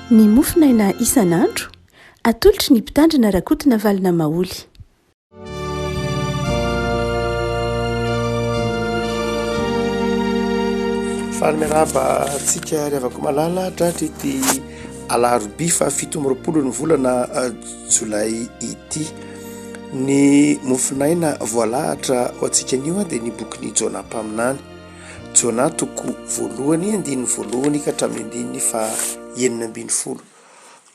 Ny mofonaina isan'andro, atolotry ny Mpitandrina Rakotonavalona Maholy. Faly miarahaba antsika ry havako malala tratry ity alarobia faha 27 ny volana eh, jolay ity. Ny mofonaina voalahatra ho antsika anio dia ny bokin'i Jona mpaminany. Jona toko voalohany andininy voalohany ka hatramin'ny andininy faha 16.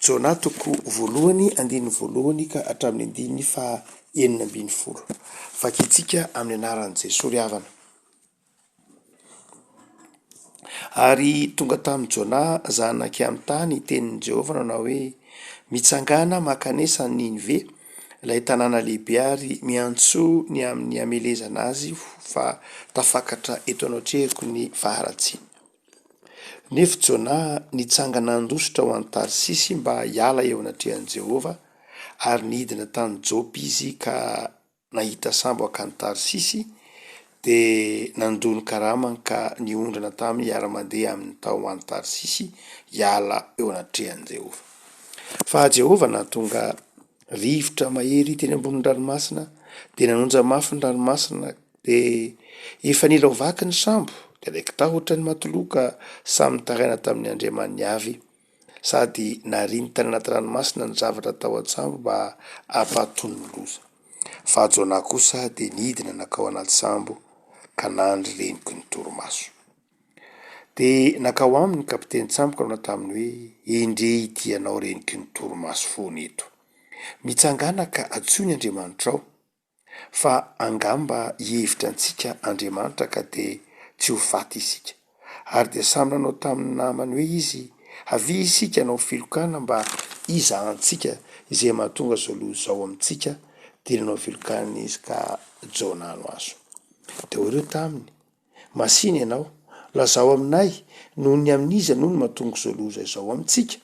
Jona toko voalohany andininy voalohany ka hatramin'ny andininy faha 16. Vakintsika amin'ny anaran'i Jesoa ry havana. Ary tonga tamin'i Jona zanak'i Amità ny tenin'i Jehovah nanao hoe, Mitsangàna mankanesa any Ninive, ilay tanàna lehibe ary miantsoa ny amin'ny hamelezana azy fa tafakatra eto anatrehako ny faharatsiany. Nefo Jonà nitsangana handositra ho any Tarsisy mba hiala eo anatrehan'i Jehovah, ary nidina tany Jopa izy ka nahita sambo hankany Tarsisy, dia nandoa ny karamany ka niondrana taminy hiara-mandeha aminy tao ho any Tarsisy hiala eo anatrehan'i Jehovah. Fa Jehovah nahatonga rivotra mahery teny ambonin'ny ranomasina, dia nanonja mafy ny ranomasina, dia efa nila ho vaky ny sambo, dia raiki-tahotra ny matoloha ka samy nitaraina tamin'ny andriamaniny avy, sady nariany tany anaty ranomasina ny zavatra tao an-tsambo mba hampatony ny loza. Fa Jonah kosa dia nidina nankao anaty sambo ka nandry renoky ny torimaso. Dia nankao aminy ny kapitenin-tsambo ka nanao taminy hoe, Endrey ity ianao renoky ny torimaso foana eto! Mitsangàna ka antsoy ny Andriamanitrao, fa angamba hihevitra antsika Andriamanitra ka dia tsy ho faty isika. Ary dia samy nanao tamin'ny namany hoe izy, Avia isika hanao filokana mba hizahantsika izay mahatonga izao loza izao amintsika. Dia nanao filokana izy ka Jona no azo. Dia hoy ireo taminy, Masìna ianao, lazao aminay, noho ny amin'iza no mahatonga izao loza izao amintsika?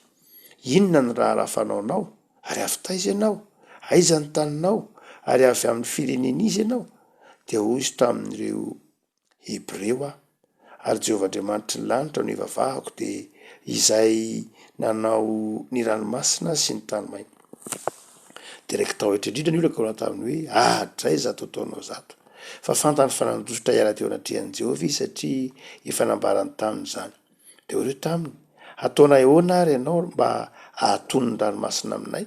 Inona ny raharaha fanaonao? Ary avy taiza ianao? Aiza ny taninao? Ary avy amin'ny firenen'iza ianao? Dia hoy izy tamin'ireo, Hebreo aho, ary Jehovah Andriamanitry ny lanitra no ivavahako, dia Izay nanao ny ranomasina sy ny tany maina. Dia raiki-tahotra indrindra ny olona ka nanao taminy hoe, Adray izato ataonao izato! Fa fantany fa nandositra hiala teo anatrehan'i Jehovah izy, satria efa nambarany taminy izany. Dia hoy ireo taminy, Hataonay ahoana àry ianao mba hahatony ny ranomasina aminay?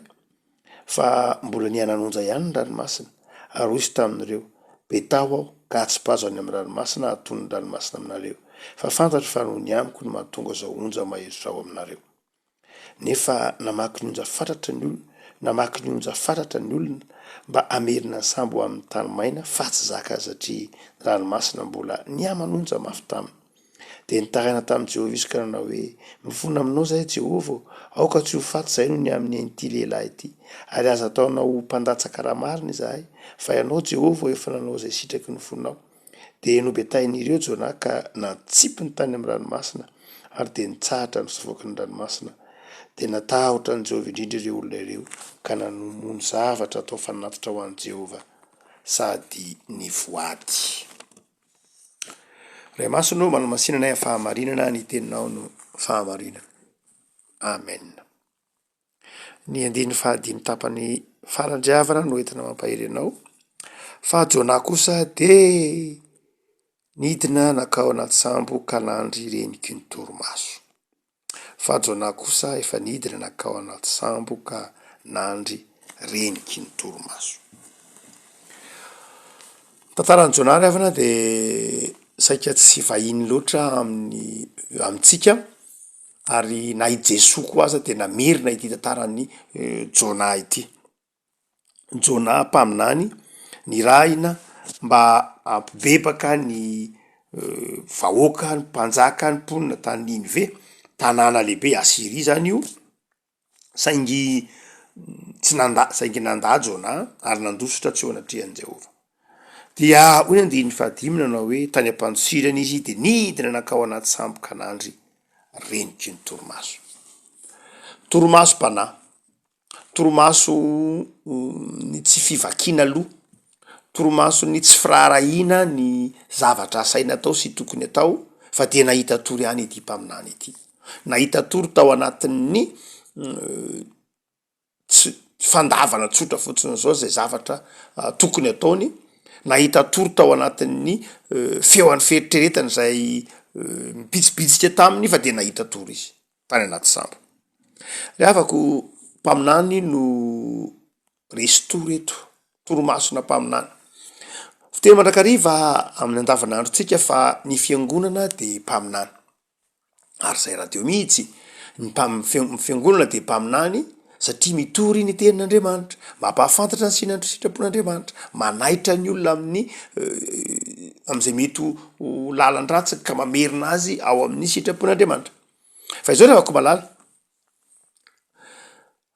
Fa mbola niha-nanonja ihany ny ranomasina. Ary hoy izy tamin'ireo, Betaho aho, ka atsipazo any amin'ny ranomasina hahatony ny ranomasina aminareo. Fa fantatro fa noho ny amiko no mahatonga izao onja mahery izao aminareo. Nefa namaky ny onja fatratra ny olona, namaky ny onja fatratra ny olona mba hamerina ny sambo ho amin'ny tany maina, fa tsy zaka satria ny ranomasina mbola niha-manonja mafy taminy. Dia nitaraina tamin'i Jehovah izy ka nanao hoe, Mifona aminao izahay, Jehovah ô! Aoka tsy ho faty izahay noho ny amin'ny ain'ity lehilahy ity. Ary aza ataonao ho mpandatsaka ra marina izahay, fa ianao, Jehovah ô, efa nanao izay sitraky ny fonao. Dia nobetahin'ireo Jonah ka natsipiny tany amin'ny ranomasina, ary dia nitsahatra ny fivoaky ny ranomasina. Dia natahotra an'i Jehovah indrindra ireo olona ireo, ka namono zavatra atao fanatitra ho an'i Jehovah sady nivoady. Ray Masina ô, manamasina anay amin'ny fahamarinana, ny teninao no fahamarinana. Amen. Ny andininy fahadimy tapany farany ry havana no entina mampahery anao. Fa Jonah kosa dia nidina nankao anaty sambo ka nandry reniky ny torimaso. Fa Jonah kosa efa nidina nankao anaty sambo ka nandry reniky ny torimaso. Ny tantaran'i Jonah ry havana dia saika tsy vahiny loatra amin'ny amintsika ary na i Jesoa koa aza dia namerina ity tantaran'i Jonah ity. Jonah mpaminany nirahina mba hampibebaka ny vahoaka, ny mpanjaka, ny mponina tany Ninive, tanàna lehibe Asyria zany io, saingy tsy nandà, saingy nandà Jonah ary nandositra tsy eo anatrehan'i Jehovah. Dia hoy ny andininy fahadimy nanao hoe, tany am-pandosirana izy dia nidina nankao anaty sambo ka nandry renoky ny torimaso. Torimasom-panahy. Torimaso ny tsy fivakiana loha, torimaso ny tsy firaharahiana ny zavatra asaina atao sy tokony atao fa dia nahita tory ihany ity mpaminany ity. Nahita tory tao anatin'ny. Tsy fandavana tsotra fotsiny izao izay zavatra tokony ataony, nahita tory tao anatin'ny feon'ny fieritreretana izay mibitsibitsika taminy fa dia nahita tory izy tany anaty sambo. Ry havako, mpaminany no resy tory eto, torimasona mpaminany. Fiteny mandrakariva amin'ny andavanandrontsika fa ny fiangonana dia mpaminany. ary zay rahateo mihitsy, ny mpam- ny fiangonana dia mpaminany satria mitory ny tenin'Andriamanitra, mampahafantatra ny sina- sitrapon'Andriamanitra, manaitra ny olona amin'ny am'zay mety ho ho lalan-dratsiny ka mamerina azy ao amin'ny sitrapon'Andriamanitra. Fa izao ry havako malala,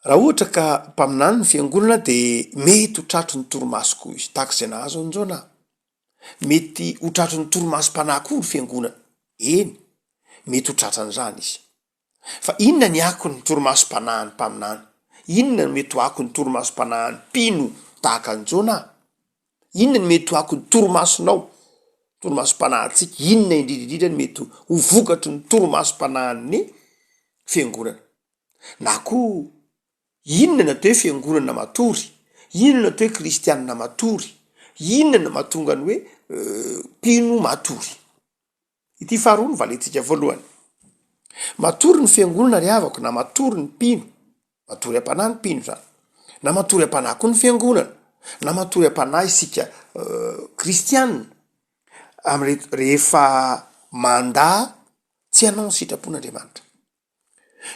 raha ohatra ka mpaminany ny fiangonana de mety ho tratry ny torimaso koa izy, tahaka izay nahazo an'i Jona. Mety ho tratry ny torimasom-panahy koa ny fiangonana. Eny, mety ho tratran'izany izy. Fa inona ny akon'ny torimasom-panahin'ny mpaminany? Inona no mety ho akon'ny torimasom-panahin'ny mpino tahaka an'i Jona? Inona no mety ho akon'ny torimasonao, torimasom-panahintsika? Inona indrindra indrindra no mety ho vokatry ny torimasom-panahin'ny fiangonana? Na koa Inona no atao hoe fiangonana matory? Inona no atao hoe kristianina matory? Inona no mahatonga ny hoe mpino matory? Ity faharoa no valintsika voalohany. Matory ny fiangonana ry havako na matory ny mpino, matory am-panahy ny mpino zany, na matory am-panahy koa ny fiangonana, na matory am-panahy isika kristianina amreto rehefa mandà tsy hanao ny sitrapon'Andriamanitra.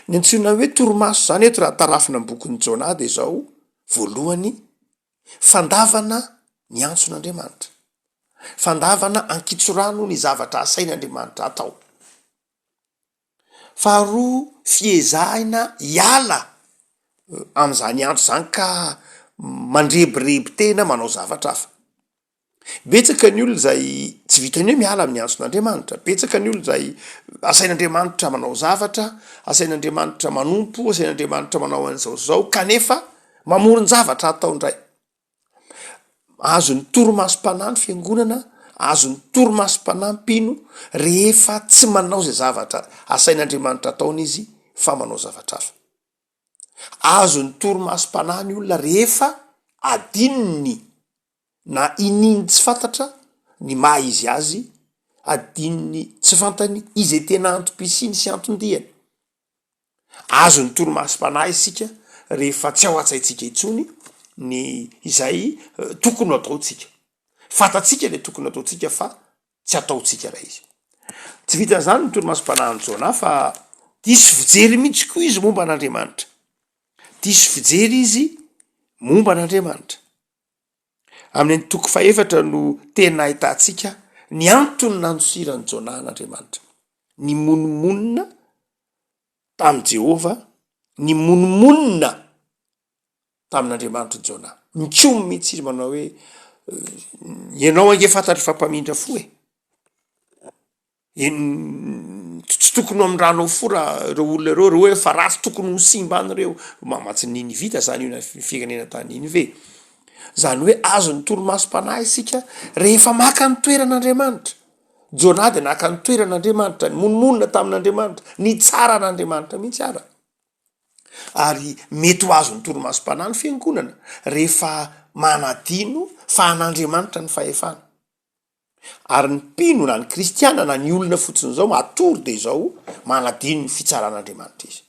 Ny antsoina hoe torimaso izany eto raha tarafina amin'ny bokin'i Jona dia izao, voalohany, fandavana ny antson'Andriamanitra, fandavana ankitsorano ny zavatra asain'Andriamanitra atao. Faharoa, fiezahina hiala amin'izany antso izany ka mandrebireby tena manao zavatra hafa. Betsaka ny olona izay tsy vitan'ny hoe miala amin'ny antson'Andriamanitra, betsaka ny olona izay asain'Andriamanitra manao zavatra, asain'Andriamanitra manompo, asain'Andriamanitra manao an'izao sy izao kanefa mamoron-javatra atao indray. Azon'ny torimasom-panahy ny fiangonana, azon'ny torimasom-panahy ny mpino rehefa tsy manao izay zavatra asain'Andriamanitra ataony izy fa manao zavatra hafa. Azon'ny torimasom-panahy ny olona rehefa adinony na iniany tsy fantatra ny maha izy azy, adinony tsy fantany izay tena antom-pisiany sy anton-diany. Azon'ny torimasom-panahy isika rehefa tsy ao an-tsaintsika intsony ny izay tokony ho ataontsika. Fantatsika ilay tokony ataontsika fa tsy ataontsika ilay izy. Tsy vitan'izany ny torimasom-panahin'i Jona fa diso fijery mihitsy koa izy momba an'Andriamanitra. Diso fijery izy momba an'Andriamanitra. Amin'ny toko fahefatra no tena ahitantsika ny antony nandosiran'i Jona an'Andriamanitra. Nimonomonona tamin'i Jehovah, nimonomonona tamin'Andriamanitra i Jona. Nikomy mihitsy izy manao hoe, Ianao ange fantatro fa mpamindra fo e. Tsy tokony ho amindranao fo raha ireo olona ireo, ireo efa ratsy tokony ho simba any ireo, mamatsy ny Ninivita zany io na firenena tany Ninive. Zany hoe azon'ny torimasom-panahy isika rehefa maka ny toeran'Andriamanitra. Jona dia naka ny toeran'Andriamanitra, nimonomonona tamin'Andriamanitra, nitsara an'Andriamanitra mihitsy ara. Ary mety ho azon'ny torimasom-panahy ny fiangonana rehefa manadino fa an'Andriamanitra ny fahefana. Ary ny mpino na ny kristiana na ny olona fotsiny izao matory dia izao manadino ny fitsaran'Andriamanitra izy.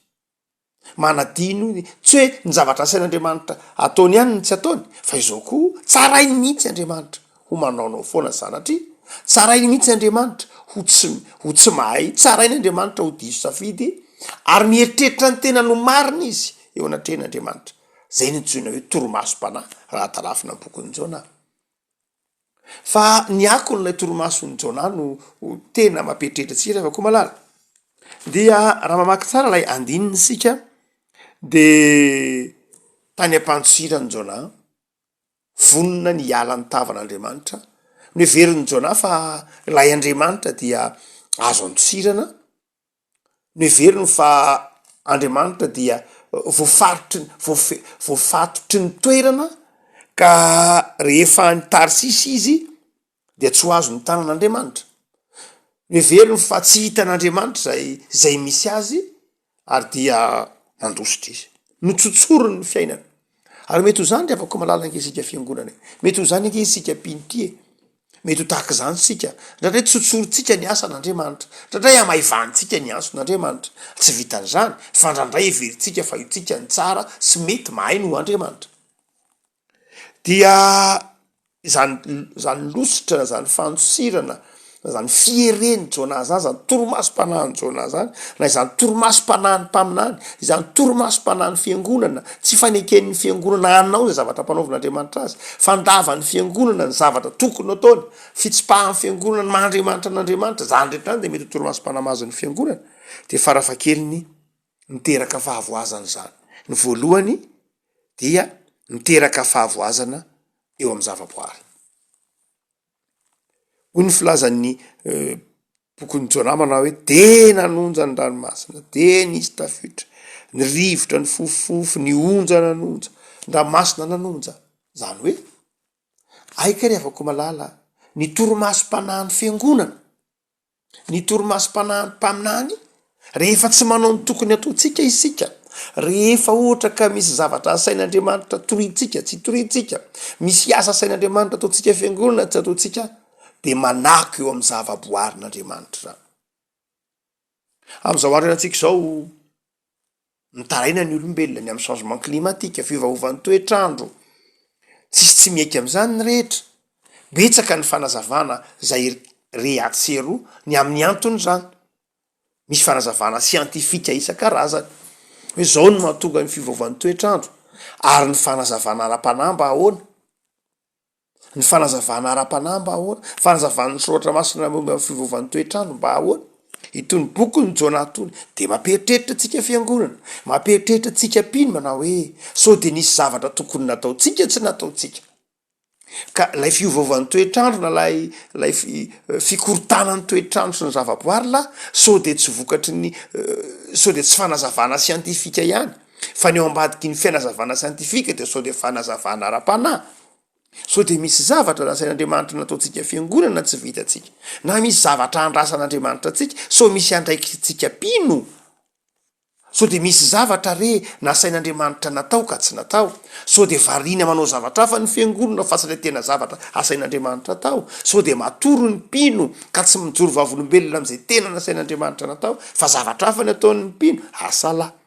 Manadino ny, tsy hoe ny zavatra asain'Andriamanitra ataony ihany no tsy ataony fa izao koa tsarainy mihitsy Andriamanitra ho manaonao foana sanatria, tsarainy mihitsy Andriamanitra ho tsy ho tsy mahay, tsarainy Andriamanitra ho diso safidy ary mieritreritra ny tenany ho marina izy eo anatrehan'Andriamanitra. Izay no antsoina hoe torimasom-panahy raha tarafina ny bokin'i Jona. Fa ny akon'ilay torimason'i Jonah no tena mampieritreritra antsika ry havako malala. Dia raha mamaky tsara ilay andininy isika de tany am-pandosiran'i Jonah, vonona ny hiala ny tavan'Andriamanitra, noheverin'i Jonah fa ilay Andriamanitra dia azo andosirana, Noheveriny fa Andriamanitra dia voafaritry ny, voafe- voafatotry ny toerana ka rehefa any Tarsisy izy dia tsy ho azon'ny tanan'Andriamanitra. Noheveriny fa tsy hitan'Andriamanitra izay izay misy azy ary dia. Nandositra izy. Notsotsoriny ny fiainana. Ary mety ho izany ry havako malala ange isika fiangonana e. Mety ho izany ange isika mpino ity e. Mety ho tahaka izany isika. Indraindray tsotsorintsika ny asan'Andriamanitra. Indraindray hamaivanintsika ny antson'Andriamanitra. Tsy vitan'izany, fa indraindray heverintsika fa io tsika ny tsara sy mety mahay noho Andriamanitra. Dia izany izany lositra na izany fandosirana na izany fieren'i Jona izany, izany torimasom-panahin'i Jona izany, na izany torimasom-panahin'ny mpaminany, izany torimasom-panahin'ny fiangonana, tsy faneken'ny fiangonana hanao izay zavatra ampanaovin'Andriamanitra azy, fandavan'ny fiangonana ny zavatra tokony hataony, fitsipahan'ny fiangonana ny maha Andriamanitra an'Andriamanitra, izany rehetra izany dia mety ho torimasom-panahy mahazo ny fiangonana, dia farafahakeliny miteraka fahavoazana izany. Ny voalohany dia miteraka fahavoazana eo amin'ny zavaboary. Hoy ny filazan'ny bokin'i Jona manao hoe de nanonja ny ranomasina, de nisy tafiotra, ny rivotra nifofofofo, ny onja nanonja, ny ranomasina nanonja. Zany hoe, ay kay ry havako malala, ny torimasom-panahin'ny fiangonana Ny torimasom-panahin'ny mpaminany, rehefa tsy manao ny tokony hataontsika isika, rehefa ohatra ka misy zavatra asain'Andriamanitra torintsika, tsy torintsika, misy asa asain'Andriamanitra ataontsika fiangonana tsy ataontsika, dia manako eo amin'ny zava-boarin'Andriamanitra izany. Amin'izao andro iainantsika izao, Mitaraina ny olombelona ny amin'ny changement climatique, fiovaovan'ny toetr'andro. Tsisy tsy miaiky amin'izany ny rehetra. Betsaka ny fanazavana izay re atsy sy eroa ny amin'ny anton'izany. Misy fanazavana siantifika isan-karazany hoe izao no mahatonga ny fiovaovan'ny toetr'andro. Ary ny fanazavana ara-panahy mba ahoana? Ny fanazavana ara-panahy mba ahoana? Fanazavan'ny soratra masina momba ny fiovaovan'ny toetr'andro mba ahoana? Itony bokin'i Jona itony dia mampieritreritra antsika fiangonana, mampieritreritra antsika mpino manao hoe sao dia nisy zavatra tokony nataontsika tsy nataontsika. Ka ilay fiovaovan'ny toetr'andro na ilay ilay fikorontanan'ny toetr'andro sy ny zavaboary lahy sao dia tsy vokatry ny sao dia tsy fanazavana siantifika ihany fa ny ao ambadiky ny fianazavana siantifika dia sao dia fanazavana ara-panahy. Sao dia misy zavatra nasain'Andriamanitra nataontsika fiangonana tsy vitantsika, na misy zavatra andrasan'Andriamanitra antsika, sao misy andraikitritsika mpino? Sao dia misy zavatra re nasain'Andriamanitra natao ka tsy natao? Sao dia variana manao zavatra hafa ny fiangonana fa tsy ilay tena zavatra asain'Andriamanitra atao? Sao dia matory ny mpino ka tsy mijoro vavolombelona amin'izay tena nasain'Andriamanitra natao fa zavatra hafa ny ataon'ny mpino? Asa lahy.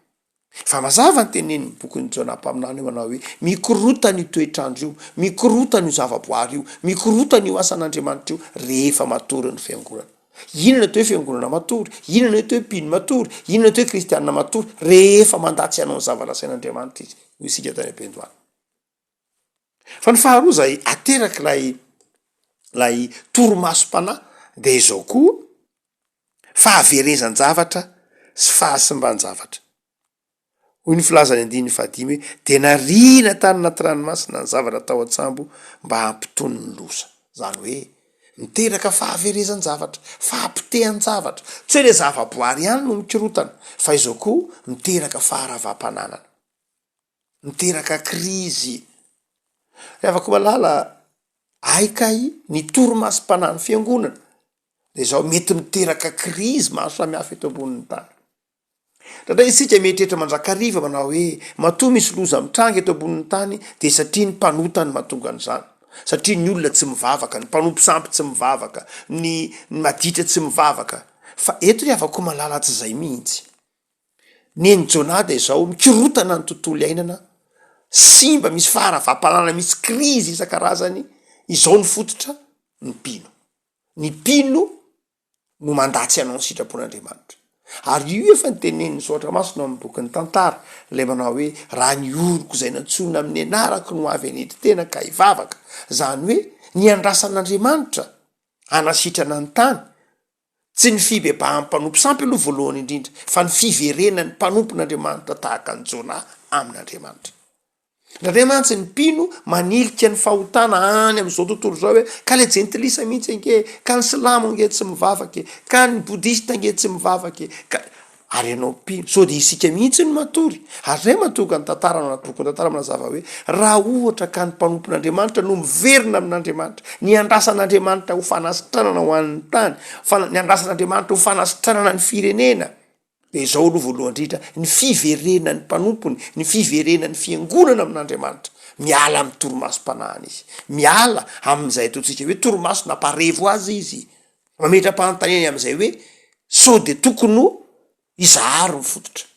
Fa mazava ny tenenin'ny bokin'i Jona mpaminany io manao hoe, Mikorotana io toetr'andro io, mikorotana io zavaboary io, mikorotana io asan'Andriamanitra io rehefa matory ny fiangonana. Inona ny atao hoe fiangonana matory? Inona ny atao hoe mpino matory? Inona ny atao hoe kristianina matory? Rehefa mandà tsy hanao ny zava-nasain'Andriamanitra izy, hoy isika tany am-piandohana. Fa ny faharoa izay aterak'ilay ilay torimasom-panahy dia izao koa, fahaverezan-javatra sy fahasimban-javatra. Hoy ny filazan'ny andininy fahadimy hoe, Dia nariana tany anaty ranomasina ny zavatra tao an-tsambo mba hampitony ny loza. Izany hoe, miteraka fahaverezan-javatra, fahapotehan-javatra. Tsy hoe ilay zavaboary ihany no mikorotana, fa izao koa, miteraka faharavam-pananana. Miteraka krizy. Ry havako malala, hay kay ny torimasom-panahin'ny fiangonana de zao mety miteraka krizy maro samihafa eto ambonin'ny tany. Indraindray isika mieritreritra mandrakariva manao hoe matoa misy loza mitranga eto ambonin'ny tany de satria ny mpanota no mahatonga an'izany, satria ny olona tsy mivavaka, ny mpanompo sampy tsy mivavaka, ny ny maditra tsy mivavaka. Fa eto ry havako malala tsy zay mihitsy. Nen'i Jonah de zao, mikorotana ny tontolo iainana, simba, misy faharavam-pananana, misy krizy isan-karazany, izao ny fototra, ny mpino. Ny mpino no mandà tsy hanao ny sitrapon'Andriamanitra. Ary io efa notenenin'ny Soratra Masina ao amin'ny bokin'ny Tantara, ilay manao hoe, Raha ny oloko izay nantsoina amin'ny anarako no avy hanetry tena ka hivavaka, izany hoe, ny andrasan'Andriamanitra hanasitrana ny tany, tsy ny fibebahan'ny mpanompo sampy aloha voalohany indrindra, fa ny fiverenan'ny mpanompon'Andriamanitra tahaka an'i Jonah amin'Andriamanitra. Indraindray mantsy ny mpino manilika ny fahotana any amin'izao tontolo izao hoe ka le jentilisa mihitsy ange, ka ny silamo ange tsy mivavaka e, ka ny bodista ange tsy mivavaka e, ka ary ianao mpino, sao dia isika mihitsy no matory? Ary izay mahatonga ny tantara ao anaty bokin'ny tantara manazava hoe raha ohatra ka ny mpanompon'Andriamanitra no miverina amin'Andriamanitra, ny andrasan'Andriamanitra ho fanasitranana ho an'ny tany, fa ny andrasan'Andriamanitra ho fanasitranana ny firenena. Dia izao aloha voalohany indrindra, ny fiverenan'ny mpanompony, ny fiverenan'ny fiangonana amin'Andriamanitra. Miala amin'ny torimasom-panahiny izy. Miala amin'izay ataontsika hoe torimaso namparevo azy izy. Mametra-panontaniana amin'izay hoe sao dia tokony ho iza àry ny fototra.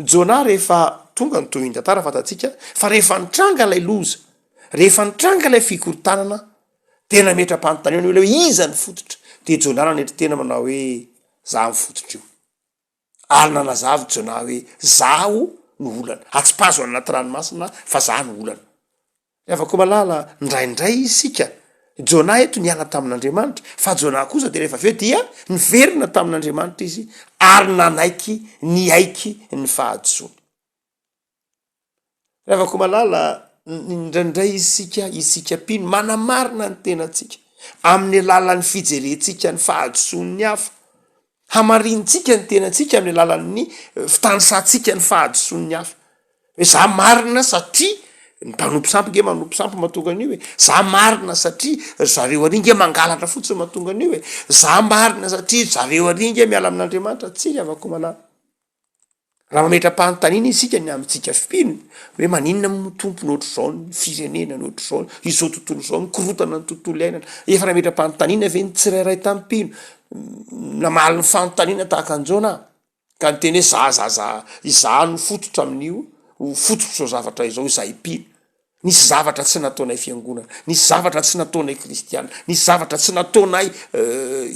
Jonah rehefa tonga ny tohin'ny tantara fantatsika fa rehefa nitranga ilay loza, rehefa nitranga ilay fikorontanana dia nametra-panontaniana ny olona hoe iza ny fototra? Dia Jonah nanetry tena manao hoe za ny fototra io. Ary nanazava i Jonah hoe zaho no olana, atsipazo any anaty ranomasina fa za no olana. Ry havako malala, indraindray isika, Jonah eto niala tamin'Andriamanitra, fa Jonah kosa dia rehefa avy eo dia niverina tamin'Andriamanitra izy ary nanaiky niaiky ny fahadisoany. Ry havako malala, indraindray isika, isika mpino, manamarina ny tenantsika amin'ny alalan'ny fijerentsika ny fahadisoan'ny hafa. Hamarinintsika ny tenantsika amin'ny alalan'ny fitanisantsika ny fahadisoan'ny hafa. Hoe za marina satria ny mpanompo sampy nge manompo sampy mahatonga an'io e, za marina satria ry zareo ary nge mangalatra fotsiny mahatonga an'io e, za marina satria ry zareo ary nge miala amin'Andriamanitra. Tsia ry havako malala. Raha mametra-panontaniana isika ny amintsika mpino hoe maninona moa Tompo no ohatr'izao ny firenena no ohatr'izao, izao tontolo izao mikorotana ny tontolo iainana, efa nametra-panontaniana ve ny tsirairay tamin'ny mpino? Namaly ny fanontaniana tahaka an'i Jona aho, ka niteny hoe za za za izaho no fototra amin'io fototr'izao zavatra izao izahay mpino. Nisy zavatra tsy nataonay fiangonana, nisy zavatra tsy nataonay kristiana, nisy zavatra tsy nataonay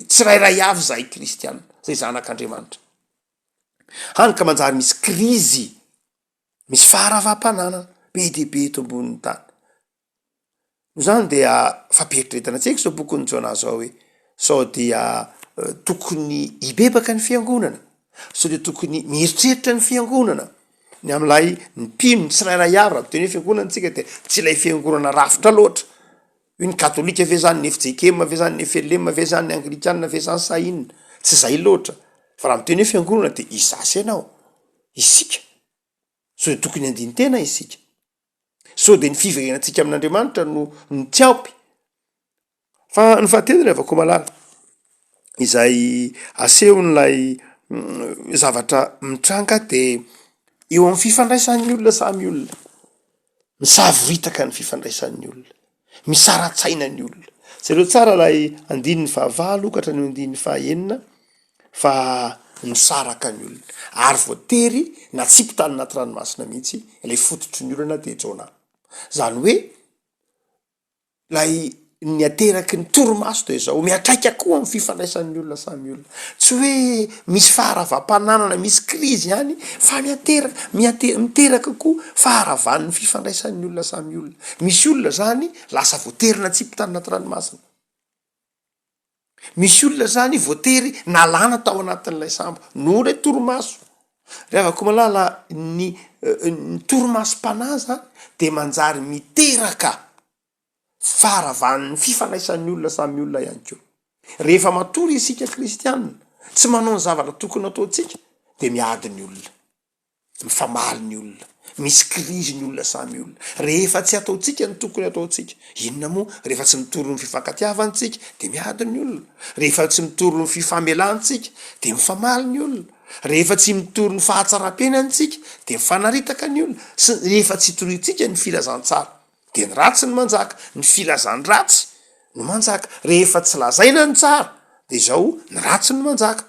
tsirairay avy izahay kristiana, izay zanak'Andriamanitra. Hany ka manjary misy krizy, misy faharavam-pananana be dia be eto ambonin'ny tany. Noho izany dia fampieritreretana antsika izao bokin'i Jona izao hoe, sao dia tokony hibebaka ny fiangonana? Sao dia tokony mieritreritra ny fiangonana ny amin'ilay ny mpino ny tsirairay avy? Raha miteny hoe fiangonana isika dia tsy ilay fiangonana rafitra loatra. Hoe ny katolika ve zany, ny fjkm ve zany, ny flm ve zany, ny anglikana ve zany sa inona? Tsy zay loatra fa raha miteny hoe fiangonana de izaho sy ianao, isika, sao de tokony handini-tena isika? Sao de ny fiverenantsika amin'Andriamanitra no no tsy ampy? Fa ny fahatelo ry havako malala, izay asehon'ilay zavatra mitranga de eo amin'ny fifandraisan'ny olona samy olona. Misavoritaka ny fifandraisan'ny olona, misara-tsaina ny olona. Jereo tsara ilay andininy fahavalo ka hatramin'ny andininy fahaenina fa nisaraka ny olona ary voatery natsipy tany anaty ranomasina mihitsy ilay fototry ny olana dia Jona. Izany hoe Ilay ny ateraky ny torimaso dia izao, miantraika koa amin'ny fifandraisan'ny olona samy olona. Tsy hoe misy faharavam-pananana, misy krizy ihany fa mianteraka, miante- miteraka koa faharavan'ny fifandraisan'ny olona samy olona. Misy olona zany lasa voatery natsipy tany anaty ranomasina. Misy olona zany voatery nalana tao anatin'ilay sambo noho ilay torimaso. Ry havako malala, ny ny torimasom-panahy zany de manjary miteraka faharavan'ny fifandraisan'ny olona samy olona ihany koa. Rehefa matory isika kristianina, tsy manao ny zavatra tokony ataontsika de miady ny olona. Mifamaly ny olona, misy krizy ny olona samy olona, rehefa tsy ataontsika ny tokony ataontsika, inona moa, rehefa tsy mitory ny fifankatiavana tsika de miady ny olona, rehefa tsy mitory ny fifamelana tsika de mifamaly ny olona, rehefa tsy mitory ny fahatsaram-piainana tsika de mifanaritaka ny olona, sy rehefa tsy toriantsika ny filazantsara de ny ratsy no manjaka, ny filazan-dratsy no manjaka, rehefa tsy lazaina ny tsara de zao ny ratsy no manjaka.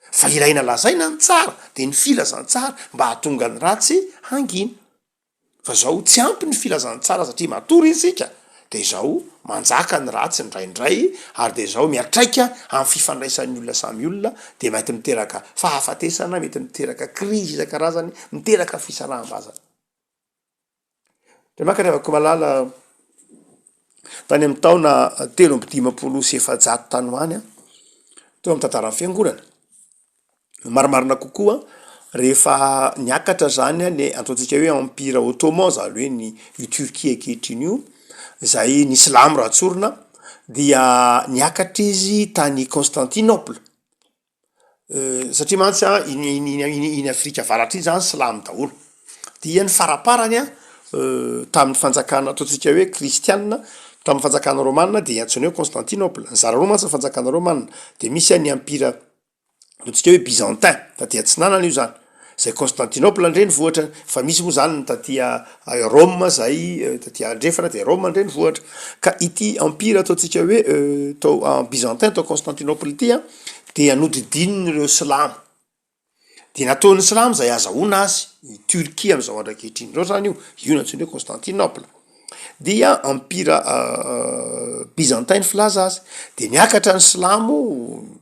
Fa ilaina lazaina ny tsara de ny filazantsara mba hahatonga ny ratsy hangina. Fa zao tsy ampy ny filazantsara satria matory isika de zao manjaka ny ratsy indraindray ary de zao miatraika amin'ny fifandraisan'ny olona samy olona de mety miteraka fahafatesana, mety miteraka krizy isan-karazany, miteraka fisaraham-bazana. Ndray maka ry havako malala, tany amin'ny taona 453 tany ho any, teo amin'ny tantaran'ny fiangonana, marimarina kokoa rehefa niakatra zany ny ataontsika hoe empire ottoman zany hoe ny io Turquie ankehitriny io, zay ny silamo raha tsorina, dia niakatra izy tany Constantinople. Satria mantsy an, iny iny iny iny Afrika avaratra iny zany silamo daholo, dia ny faraparany an tamin'ny fanjakana ataontsika hoe kristianina, tamin'ny fanjakana rômana dia antsoina hoe Constantinople, nizara roa mantsy ny fanjakana rômana, de misy an ny empira. Ataontsika hoe byzantin, taty atsinanana io zany, zay Constantinople ny renivohitrany, fa misy moa zany ny taty Rome zay taty andrefana de Rome ny renivohitra, ka ity empire ataontsika hoe tao byzantin tao Constantinople ity an, dia nodidin'ireo silamo, de nataon'ny silamo zay azahoana azy, i Turquie am'zao andro ankehitriny zao zany io, io no antsoina hoe Constantinople. Dia empire byzantin ny filaza azy, de niakatra ny silamo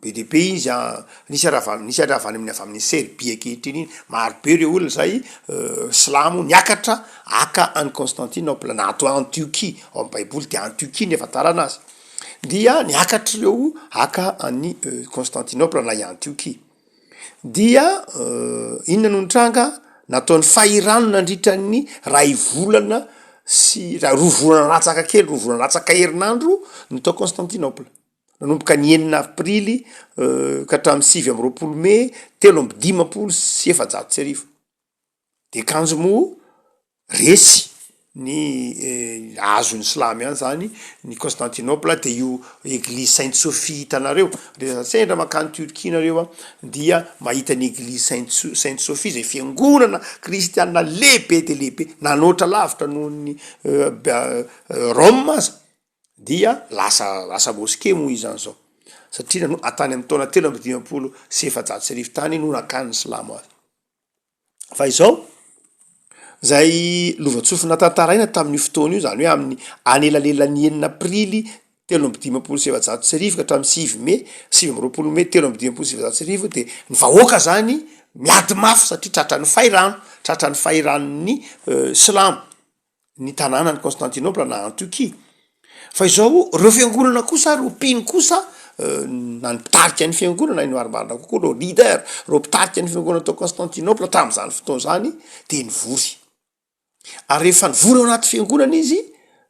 be dia be izy an, nisy ary avy nisy ary avy any amin'ny avy amin'ny Serbie ankehitriny iny, maro be reo olona zay silamo niakatra haka an'i Constantinople na atao Antiochie, ao amin'ny baiboly de Antiochie ny ahafantarana azy, dia niakatra ireo haka an'i Constantinople na i Antiochie. Dia inona no nitranga? Nataony fahirano nandritra ny ray volana sy roa volana latsaka kely, roa volana latsaka herinandro ny tao Constantinople. Nanomboka ny enina aprily ka hatramin'ny 29 mey 1453. De kanjo moa resy ny azon'ny silamo ihany zany ny Constantinople de io eglizy Sainte Sophie hitanareo, rehefa sendra mankany Turquie nareo an dia mahita ny eglizy Sainte So- Sainte Sophie zay fiangonana kristiana lehibe de lehibe nanoatra lavitra noho ny Rome aza dia lasa lasa mosquée moa izy zany zao satria nano- tany amy taona 1453 tany no nakan'ny silamo azy. Fa izao, zay lovantsofina tantaraina tamin'io fotoana io, zany hoe amin'ny anelanelan'ny enina aprily 1453 ka hatramin'ny sivy mey, 29 mey 1953 de ny vahoaka zany miady mafy satria tratran'ny fahirano, tratran'ny fahiranon'ny silamo. ny tanànan'i Constantinople na Antiokia. Fa izao, ireo fiangonana kosa, ireo mpino kosa, na ny mpitarika ny fiangonana, ny marimarina kokoa, ireo leader, ireo mpitarika ny fiangonana tao Constantinople tamin'izany fotoana izany dia nivory. Ary rehefa nivory ao anaty fiangonana izy,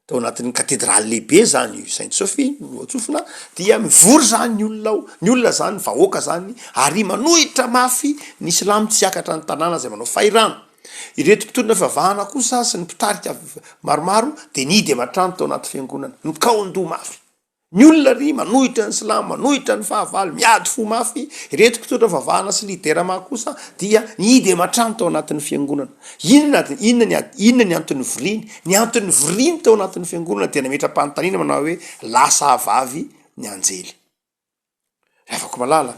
tao anatin'ny katedraly lehibe zany io Sainte Sophie no atsofina, dia mivory zany ny olona ao, ny olona zany, ny vahoaka zany, ary manohitra mafy ny silamo tsy hiakatra ny tanàna izay manao fahirano. Ireto mpitondra fivavahana kosa sy ny mpitarika maromaro dia nihidy aman-trano tao anaty fiangonana, nikaon-doha mafy. Ny olona ry manohitra ny silamo, manohitra ny fahavalo, miady fo mafy. Ireto mpitondra fivavahana sy lidera maro kosa dia nihidy aman-trano tao anatin'ny fiangonana. Inona inona ny inona ny antony nivoriany? Ny antony nivoriany tao anatin'ny fiangonana dia nametra-panontaniana manao hoe lasa vavy ny anjely. Ry havako malala,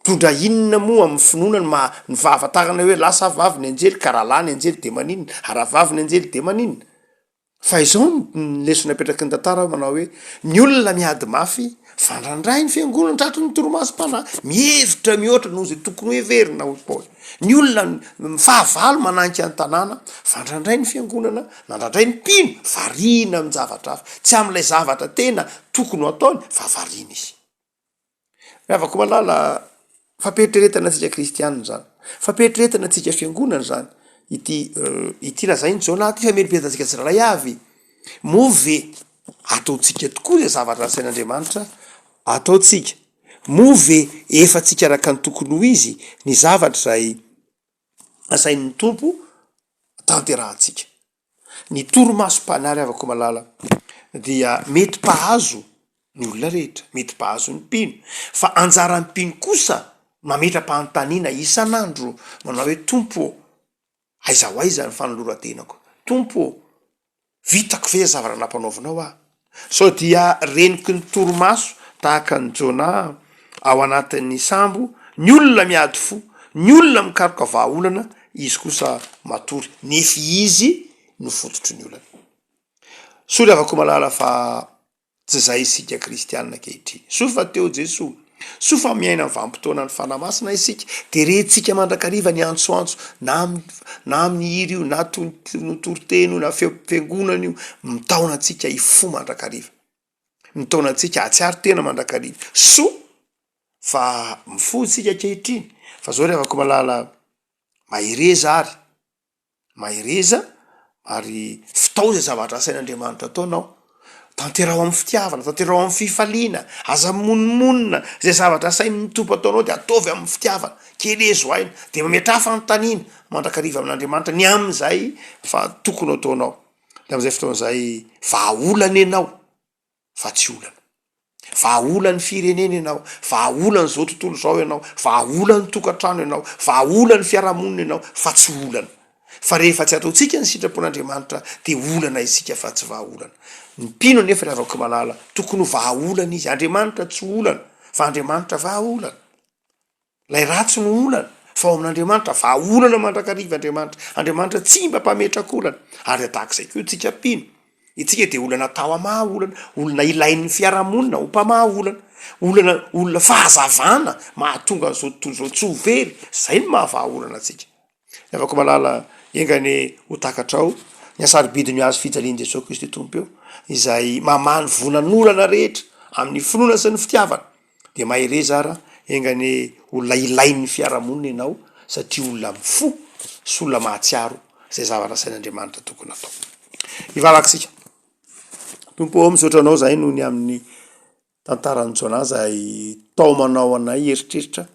mitondra inona moa amin'ny finoana ny maha ny fahafantarana hoe lahy sa vavy ny anjely ka raha lahy ny anjely de maninona, ary raha vavy ny anjely de maninona? Fa izao ny lesona apetraky ny tantara manao hoe ny olona miady mafy fa ndraindray ny fiangonana tratry ny torimasom-panahy, mihevitra mihoatra noho izay tokony ho heverina hoy Paoly. Ny olona fahavalo mananika ny tanàna fa ndraindray ny fiangonana na ndraindray ny mpino variana amin-javatra hafa, tsy amin'ilay zavatra tena tokony ho ataony fa variana izy. Ry havako malala, fampiheritreretana antsika kristianina izany, fampiheritreretana antsika fiangonana izany, ity ity lazain'i Jona ity famerimberenantsika tsirairay avy, moa ve ataontsika tokoa izay zavatra nasain'Andriamanitra ataontsika? Moa ve efa tsika araka ny tokony ho izy ny zavatra izay asain'ny Tompo tanterahantsika? Ny torimasom-panahy ry havako malala dia mety mpahazo ny olona rehetra, mety mpahazo ny mpino, fa anjaran'ny mpino kosa mametra-panontaniana isan'andro manao hoe Tompo ô, aiza ho aiza ny fanoloran-tenako? Tompo ô, vitako ve zavatra nampanaovinao aho? Sao dia renoky ny torimaso tahaka an'i Jonah ao anatin'ny sambo, ny olona miady fo, ny olona mikaroka vahaolana, izy kosa matory, nefy izy no fototry ny olana. Soa ry havako malala fa tsy izay isika kristianina ankehitriny. Soa fa teo Jesoa. Soa fa miaina ny vanim-potoanan'ny Fanahy Masina isika, dia rentsika mandrakariva ny antsoantso, na amin'ny na amin'ny hira io, na toriteny io, na feom-piangonana io, mitaona antsika hifoha mandrakariva, mitaona antsika hahatsiaro tena mandrakariva. Soa fa mifoha isika ankehitriny, fa zao ry havako malala, mahereza ary. Mahereza ary fitao izay zavatra asain'Andriamanitra ataonao. Tanteraho amin'ny fitiavana, tanteraho amin'ny fifaliana, aza mimonomonona, izay zavatra asain'ny Tompo ataonao de ataovy amin'ny fitiavana, kelezo aina, de mametraha fanontaniana mandrakariva amin'Andriamanitra ny amin'izay fa tokony ho ataonao, de amin'izay fotoana izay vahaolana ianao fa tsy olana. Vahaolan'ny firenena ianao, vahaolan'izao tontolo izao ianao, vahaolan'ny tokantrano ianao, vahaolan'ny fiarahamonina ianao fa tsy olana. Fa rehefa tsy ataontsika ny sitrapon'Andriamanitra dia olana isika fa tsy vahaolana. Ny mpino anefa ry havako malala, tokony ho vahaolana izy. Andriamanitra tsy olana fa Andriamanitra vahaolana. Ilay ratsy no olana fa ao amin'Andriamanitra vahaolana mandrakariva Andriamanitra. Andriamanitra tsy mba mpametraka olana. Ary tahaka izay koa isika mpino. Itsika dia olona atao hamaha olana, olona ilain'ny fiarahamonina ho mpamaha olana, olana olona fahazavana mahatonga an'izao tontolo izao tsy ho very, zay no maha vahaolana antsika. Ry havako malala, enga anie ho takatrao ny hasarobidin'io hazo fijalian'i Jesoa Kristy Tompo io, izay mamaha ny vonan'olana rehetra amin'ny finoana sy ny fitiavana, dia mahereza ara, enga anie olona ilain'ny fiarahamonina ianao satria olona mifoha sy olona mahatsiaro izay zavatra asain'Andriamanitra tokony atao. Hivavaka isika. Tompo ô, misaotra anao zahay noho ny amin'ny tantaran'i Jonah izay taomanao anay hieritreritra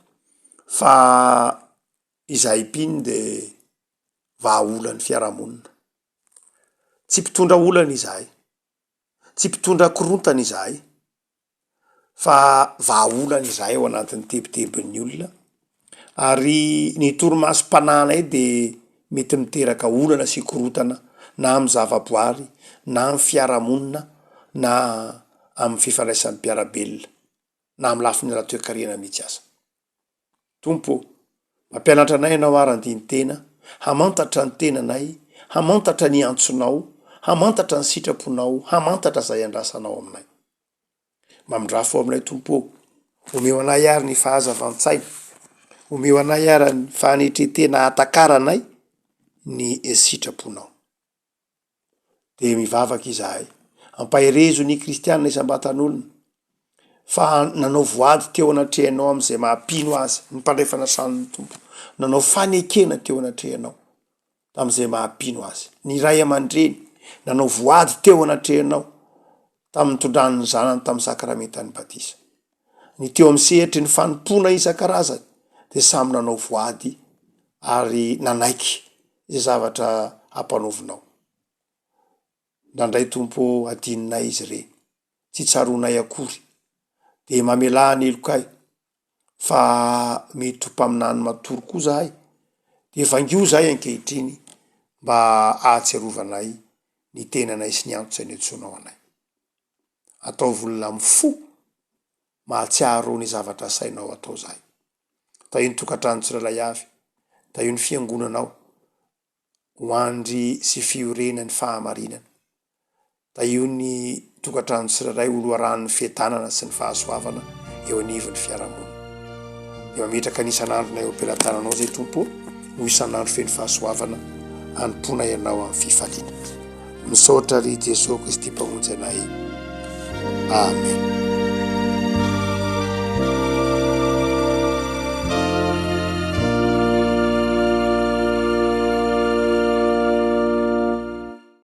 fa izahay mpino dia vahaolan'ny fiarahamonina. Tsy mpitondra olana izahay, tsy mpitondra korontana izahay fa vahaolana izahay ao anatin'ny tebitebin'ny olona ary ny torimasom-panahinay dia mety miteraka olana sy korontana na amin'ny zavaboary na amin'ny fiarahamonina na amin'ny fifandraisan'ny mpiara-belona na amin'ny lafiny ara-toekarena mihitsy aza. Tompo ô, mampianatra anay Ianao ary handini-tena, hamantatra ny tenanay, hamantatra ny antsonao, hamantatra ny sitraponao, hamantatra izay andrasanao aminay. Mamindrafo ao aminay Tompo ô, omeo anay ary ny fahazavan-tsaina, omeo anay ary ny fanetren-tena hahatakaranay ny sitraponao. Dia mivavaka izahay, ampaherezo ny kristiana isam-batan'olona fa nanao voady teo anatrehanao amin'izay maha mpino azy, ny mpandray fanasan'ny Tompo, nanao fanekena teo anatrehanao tamin'izay maha mpino azy, ny ray aman-dreny nanao voady teo anatrehanao tamin'ny nitondrany ny zanany tamin'ny sakramentan'ny batisa. Ny teo amin'ny sehatry ny fanompoana isan-karazany dia samy nanao voady ary nanaiky izay zavatra ampanaovinao. Nandray Tompo ô adinonay izy ireny, tsy tsaroanay akory, dia mamelà ny helokay fa mety ho mpaminany matory koa zahay, dia vangio zahay ankehitriny mba ahatsiarovanay ny tenanay sy ny antso izay niantsoanao anay. Ataovy olona mifoha mahatsiaro ny zavatra asainao atao zahay. Tahio ny tokantrano tsirairay avy, tahio ny fiangonanao ho andry sy fiorenan'ny fahamarinana. Tahio ny tokantrano tsirairay ho loharanon'ny fiadanana sy ny fahasoavana eo anivon'ny fiarahamonina. Dia mametraka ny isan'andronay eo am-pelatananao izay Tompo ô, ho isan'andro feno fahasoavana hanompoana Ianao amin'ny fifaliana. Misaotra ry Jesoa Kristy Mpamonjy anay. Amen.